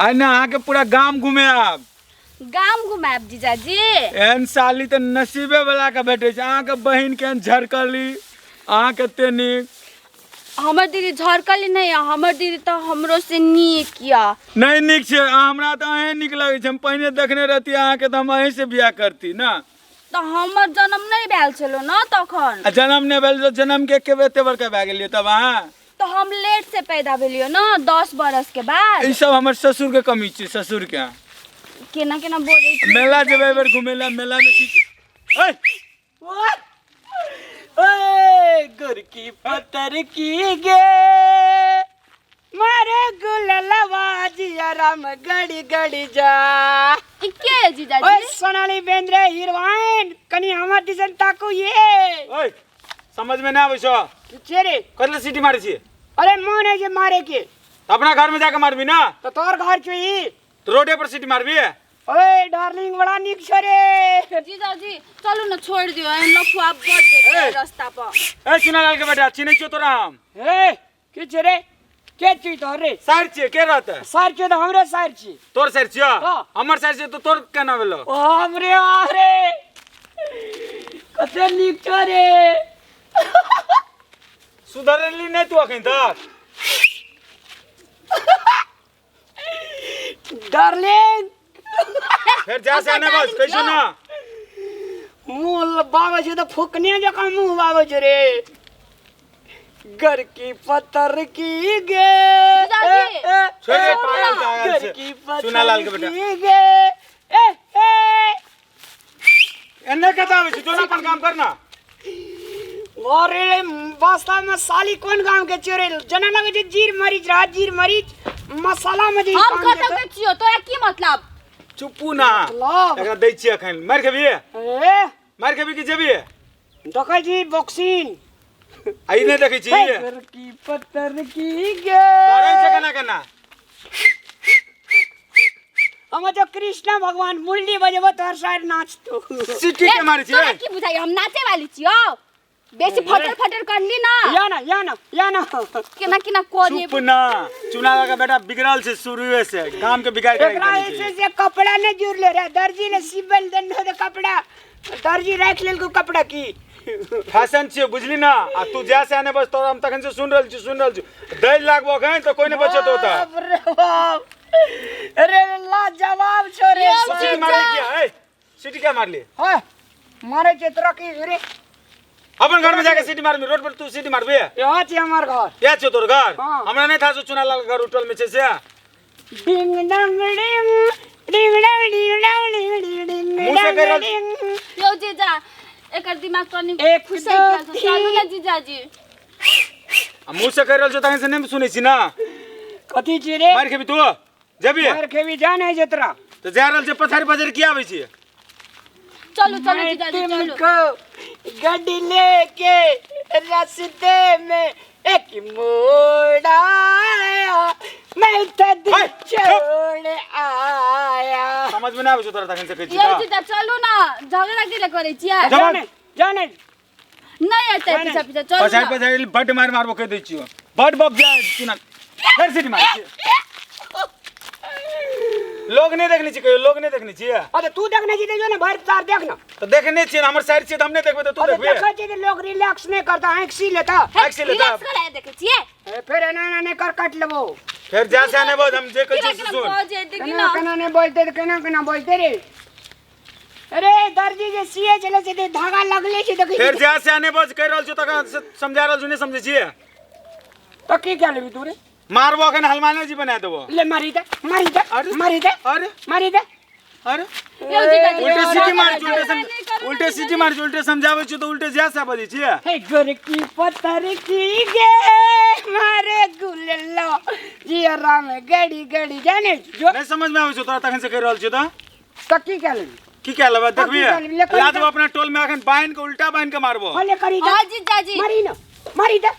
आइ ने अहाँके पूरा गाम घुमे आब। गाम घुमायब जीजाजी? एहन साली तऽ नसीबे वाला के भेटै छै। अहाँके बहिन केहन झरकली, अहाँ कते नीक। हमर दीदी झरकली नहि यऽ, हमर दीदी तऽ हमरो से नीक यऽ। नहि नीक छै अहाँ, हमरा तऽ अहें नीक लगै छै। हम पहिने देखने रहती अहाँके तऽ हम अहीं से बियाह करती ने। तऽ हमर जन्म नहि भेल छलो ने तखन। आ जन्म नहि भेल तऽ जन्म के एके बेर एते बड़का भए गेलियै तब अहाँ? तऽ हम लेट से पैदा भेलियो ने, 10 बरस के बाद। ई सब हमर ससुर के कमी छै, ससुर के। केना केना बोलै छी। मेला जेबै एहि बेर घुमै लए, मेला में की ओए! ओए गोरकी पतर की गे मारे गुललवा जिया राम गड़ी गड़ी जा। ई के है जीजाजी? ओए सोनाली बेंद्रे हीरोइन, कनी हमर दिसन ताकू ये। ओए समझ में ना आबै छौ? की छे रे? कथी सीटी मारै छी? अरे मन है जे मारे के। तऽ अपना घर में जाके मारबी ना? तो तोर घर छौ ई। तऽ रोडे पर सीटी मारबी? ओए डार्लिंग बड़ा नीक छौ रे। जीजाजी चलू न छोड़ दियो, एहन लफुआ बड़ देते ए। रास्ता पर। ए चुनालाल के बेटा, चिन्है छियौ तोरा हम। ए की छे रे? के छी तोहर रे? सार छियै, के रहतै? सार छियै तऽ हमरे सार छी। तोर सार छियौ? हाँ। हमर सार छियौ तऽ तोर केना भेलौ? ओ हमरे अरे कते नीक छौ रे। सुधरली नहि तू अखन तक? डार्लिंग फेर जा से आने बस, कैसो ना। मुँह बाबे छै तऽ फुकने जकाँ मुँह बाबे छै रे। गरकी पत्थर की गे। जीजाजी। छोड़ दे, पागल तागल छै। गरकी पत्थर चुनालाल के बेटा। की गे। ए, ए। एन्ने कतऽ आबै छी? जो ना अपन काम कर ना। अरे वास्तव में साली कोन गांव के चोरे जना लगे छै जीर मरीच रहा, जीर मरीच मसाला में जे हम काम कतऽ देतौ। के छियौ, तोरा की मतलब? चुप्पू ना। मतलब? एकरा दै छियै अखन। मारि खेबही? ए? मारि खेबही कि जेबही? देखै छी बॉक्सिंग। आ ई नहि देखै छी? पत्थर की पत्थर की गे। करै छै केना केना? हम जो कृष्ण भगवान मुरली बजेबो तोहर साइड नाचतो। सीटी के मारै छी? तोरा की बुझाइ हम नाचे वाली छियौ? बेसी फटर फटर करली ना। या ना या ना या ना। केना केना करे। चुप ना। चुनाव के बेटा बिगड़ल छै शुरुए से, काम के बिगाड़ के एकरा राखि ऐसे देने छै। से कपड़ा नहीं जुड़ले रे, दर्जी ने सिबल देने दे कपड़ा, दर्जी राख लेलको कपड़ा की। फैशन छियै बुझली ना। आ तू जा से आने बस, तोरा हम तखन से सुन रहल छी, सुन रहल छी। दै लागबो अखन तऽ कोइ नहि बचत ओतऽ। बाप रे बाप, अरे लाजवाब छो रे। यौ सीटी जीजा। मारली किया? ए सीटी क्या मारली? हाँ मारे छे तोरा की रे? अपन घर में जाके सीटी मारबी, रोड पर तू सीटी मारबी? यहाँ छे हमर घर। यहाँ छौ तोर घर? हाँ। हमरा नहीं था चुना लाल घर उठल में छे से। डिंग डंग डिंग डिंग डंग डिंग डंग डिंग डिंग डिंग मुँह से डंग कर रहल- डिंग। यौ जीजा एकर दिमाग कनि एक, फुसैक दो, गेल छै। चलू ने तीन। जीजाजी। आ मुँह से कहि रहल छौ तखन से नहि सुनै छी ना। कथी छी रे? मारि खेबी तू? जेबी? मारि खेबी जान है जतरा। तऽ जा रहल छै पछाड़ि पछाड़ि किया आबै छी? चलू चलू मैं जीजाजी चलू। तुमको गड्डी लेके रास्ते में एक मोड़ आया, मैं तो दिल हे, चुप। छोड़ आया। समझ में नहि आबै छौ तोरा तखन से कहै छी यौ तऽ। जीजा चलू ना, झगड़ा किया करै छियै? जवाब- जाने जाने नहि एतै जाने। पीछा पीछा, चलू पछाड़ि ना। पछाड़ि बड्ड मारि मारबो कहि दै छियौ। बड्ड बप जाय चुना फेर सीटी मारै छियै। लोग नहि देखने छी कहियो? लोग नहि देखने छियै? अरे तू देखने छी तो जो ना भर तार देख ना। तऽ देखने छियै, हमर साइड छियै तऽ हम नहि देखबै तऽ तू अरे देखबी? देखै छियै तऽ लोग रिलैक्स नहि करता, आँखि सी लेता। हे, आँखि सी लेता। रिलैक्स करै देखै छियै? ए, फेर एना एना नहि कर, काटि लेबो। फेर जा से आने बोल, हम जे कहै केना छियै से केना सुन। बजै देखी केना ना। केना नहि बोलते तऽ केना केना बोलते रे। अरे दर्जी जे सिए छलै से तऽ धागा लगले छै देखै फेर छी। जा से आने बोल कहि रहल छियौ तखन से समझा रहल छियौ, नहि समझै छियै? तऽ की कए लेबही तू रे? मारबो अखन हलमाने जी बना देबो। ले मारी दे, मारी दे, अरे, मारी दे, अरे, मारी दे। अरे यौ जीजाजी, उल्टे सीटी मारै छी, उल्टे झगड़ा नहि करू ना उल्टे जीजाजी। सीटी मारै छी, उल्टे समझाबै छी तऽ उल्टे जा से बजै छियै। हे गोरकी पत्थर की गे मारे गुल्लो जिया राम गड़ी गड़ी जाने जो। नहि समझ में आबै छौ तोरा तखन से कहि रहल छियौ तऽ। तऽ की कए लेबही? की कए लेबै देखबी? की कए लेबै? ले करी लाजो तऽ। अपना टोल में अखन बान्हि के उल्टा बान्हि के मारबो। हँ, ले करी तऽ। हँ जीजाजी। मारी न, मारी तऽ।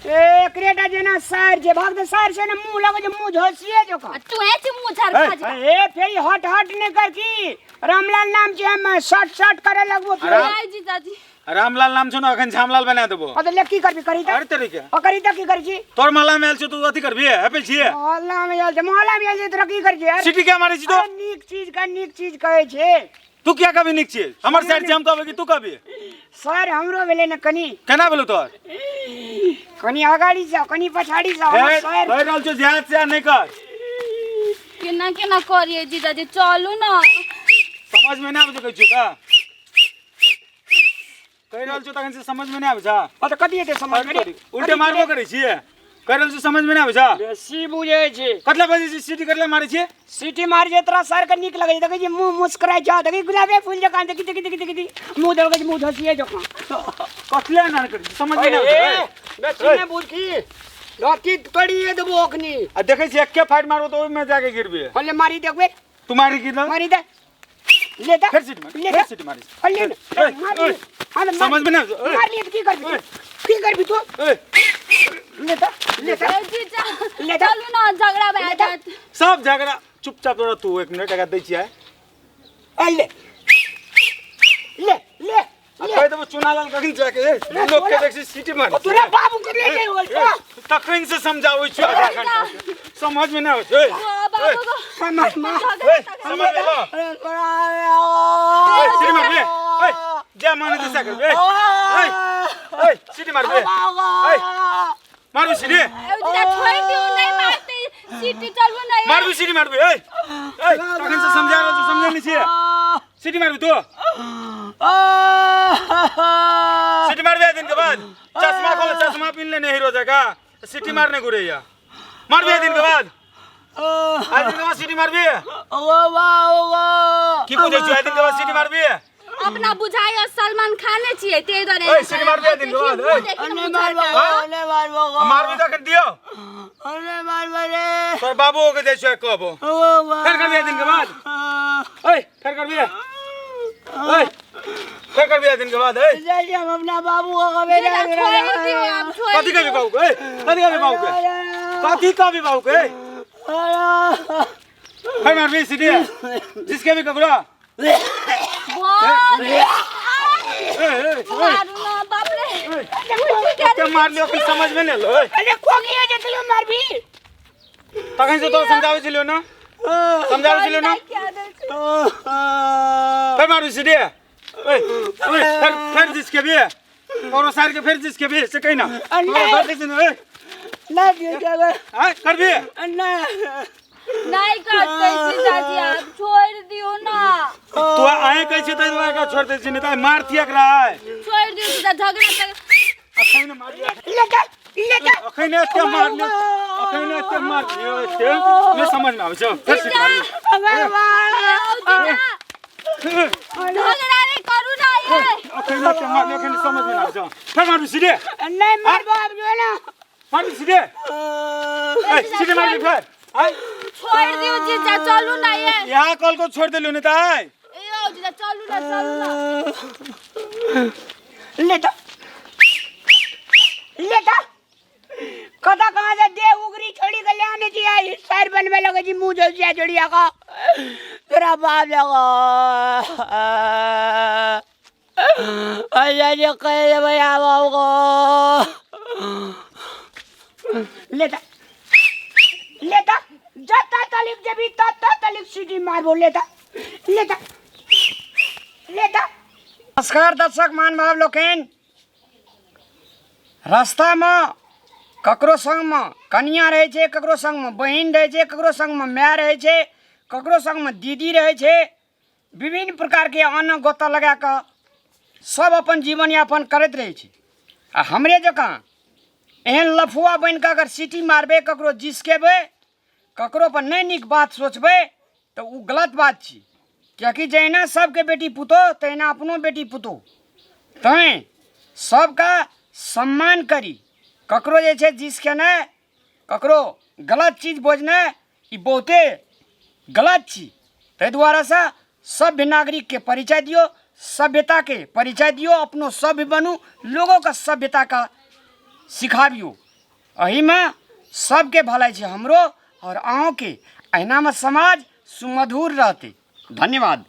ए एकरेटा जेना सार जे भाग दे सार से ने मुंह लगे जे मुंह झोसिए जोका। आ तू हे छी मुंह झरका जेका। ए फेर हट हट ने कर की रामलाल नाम छै, हम शर्ट शर्ट करे लगबो फेर। आराम। नहीं जीजाजी। रामलाल नाम छौ ने अखन झामलाल बना देबो। अ तऽ ले की करबी करी तऽ। अरे तेरी के। अ करी तऽ की करै छी? तोर मोहल्ला में आयल छौ तू अथी करबी हेपे छियै। मोहल्ला में आयल छै, मोहल्ला में आयल छै तोरा की करै छी यार? सिटी क्या मारै छी तू? अरे नीक चीज का नीक चीज कहै छै। तू किया कहबी नीक चीज? हमर साइड छै हम कहबै कि तू कहबी? सर हमरो भेलै ने कनी। केना भेलौ तोहर? कनी अगाडि जाओ कनी पछाडि जाओ हमर सर। कहि रहल छौ ज्यादा से नहि कर। केना केना करियै जीजाजी चलू ना। समझ में नहि आबै छौ कहै छियौ तऽ। कहि रहल छौ तखन से समझ में नहि आबै छौ। अ तऽ कथी हेतै समझ में? उल्टे मारबो करै छियै। कहि रहल छौ समझ में नहि आबै छौ। बेसी बुझै छी। कतला बजै छी सीटी कतला मारै छियै? सीटी मारै छै तोरा सर के नीक लगै छै देखै छी मुँह मुस्कुराइ छौ देखी गुलाबे फूल जकाँ देखी देखी देखी देखी मुँह देखै छी मुँह धसिए जकाँ। कतला एना करै छी समझ में नहि आबै छौ। बेसी नहि बुझी रति तोड़िए देबो अखनी। आ देखै छी एके फाइट मारबो तऽ ओहिमे जाके गिरबी। होले मारी देखबे। तू मारी गिरल? मारी दे ले दे। फेर सीटी मार, ले फेर दे। सीटी मारी। ले ले, ओए, मार ओए, ले। हाँ, मार समझ में ना आबै छौ, ओए। मार लिए तऽ की करबी तू? ओए। की करबी तू? ओए। ले दे, ले दे। ए जीजा ले दे। चलू ना झगड़ा भए ले दे। जायत। सब झगड़ा चुपचाप तोरा तू एक मिनट एकरा दै छियै। आ ले। ले, ले, आ ले। कहि देबो चुनालाल कखन जाके ए, लोक के देख छी सीटी मारै छै। तोरा बाबू के ले गेल होल ए, तखन से समझाबै छियौ आधा घंटा से। समझ में नहि आबै छै। ए, बाबू को समझ में ए, समझ में एलो? ए, सीटी मारबे। ए, जा माने दिशा करबे। ए, ए, सीटी मारबे। ए, मारबी सीटी। ए जीजा छोड़ि दियौ नहि मारतै सीटी चलू ना। मारबी सीटी मारबी। ए, ए, तखन से समझा रहल छौ समझै नहि छियै। सीटी मारबी तू? सीटी मारबी दिन के बाद चश्मा खोल चश्मा पिन लेने हीरो जका सीटी मारने घुरैया। मारबी दिन के बाद आइ दिन के बाद सीटी मारबी। की बुझै छियै आइ दिन के बाद सीटी मारबी? अपना बुझाइ सलमान खाने छियै ताहि दुआरे। ओए सीटी मारबी दिन के बाद। ओए मारबी तखन दियौ तोर बाबू के जाइ छियै कहबो। फेर करबी दिन के बाद। ओए फेर करबी। ओए फेर करबी दिन के बाद। ओए हम अपना बाबू के कहबै। जीजा छोड़ि दियौ आब छोड़ि कथी कहबी बाबू के? ओए कथी कहबी बाबू के? कथी कहबी बाबू के? फेर मारबी सीटी जिसके भी ककरो। बहुत ए, ए, ए, मारू ना बाप रे। ओते मार लियो कि समझ में नहीं लो। अरे खोगी है जे तू मारबी। तखन से तोरा समझाबै छलियौ ना? समझाबै छलियौ ना? फेर मारू सीटी। ओए ओए फेर फेर जिसके भी और सार के फेर जिसके भी से कहि ना। ओए ना दियो हां करबी। ना नहि करतै जीजाजी आब छोड़ि दियौ ना। तू आए कहै छै तै दुआरे एकरा छोड़ि दै छी नहि तऽ मारती एकरा आइ। छोड़ि दियौ जीजा झगड़ा तक अखन मारियो। ले जा ले जा। अखन एते मारलियो अखन एते मारलियो एते नहि समझ में आबै छौ। फेर सीटी मारबी। आओ जीजा झगड़ा नहि करू ना ये। अखन एते मारलियो अखन समझ में नहि आबै छौ। फेर मारबी सीधे। नहीं मारबो आब जो ना। मारबी सीधे। ए सीधे मारबी फेर। आइ छोड़ि दियौ जीजा चलू ना ये। यहाँ कल को छोड़ देलियो नहि तऽ आइ। ए यौ जीजा चलू ना चलू ना। ले जा ले जा। कता कहाँ से दे उगरी छोड़ी के ले आने जी आई सर बनवे लगे जी मुंह जो जिया जोड़िया का तेरा बाप लगा। अरे जी कह दे भैया बाबू को। ले जा ले जा जता तलिक जबी तता तलिक सीटी मारबो। ले जा ले जा ले जा। नमस्कार दर्शक महानुभाव लोकनि। रास्तामे ककरो संगमे कनिया रहै छै, ककरो संगमे बहिन रहै छै, ककरो संगमे माय रहै छै, ककरो संगमे दीदी रहै छै। विभिन्न प्रकारके अन्न गोता लगा कऽ सब अपन जीवन यापन करैत रहै छै। आ हमरे जकाँ एहन लफुआ बनि कऽ अगर सीटी मारबै, ककरो जिसकेबै, ककरो पर नहि नीक बात सोचबै तऽ ओ गलत बात छी। कियाकि जहिना सबके बेटी पुतोह तहिना अपनो बेटी पुतोह। तैँ सबके सम्मान करी। ककरो जे छै जिसकेनाइ, ककरो गलत चीज बजनाइ ई बहुते गलत छी। ताहि दुआरेसँ सभ्य नागरिकके परिचय दियौ, सभ्यताके परिचय दियौ, अपनो सभ्य बनू, लोगोके सभ्यताके सिखाबियौ। एहिमे सबके भलाइ छै, हमरो आओर अहूँके। एहिनामे समाज सुमधुर रहतै। धन्यवाद।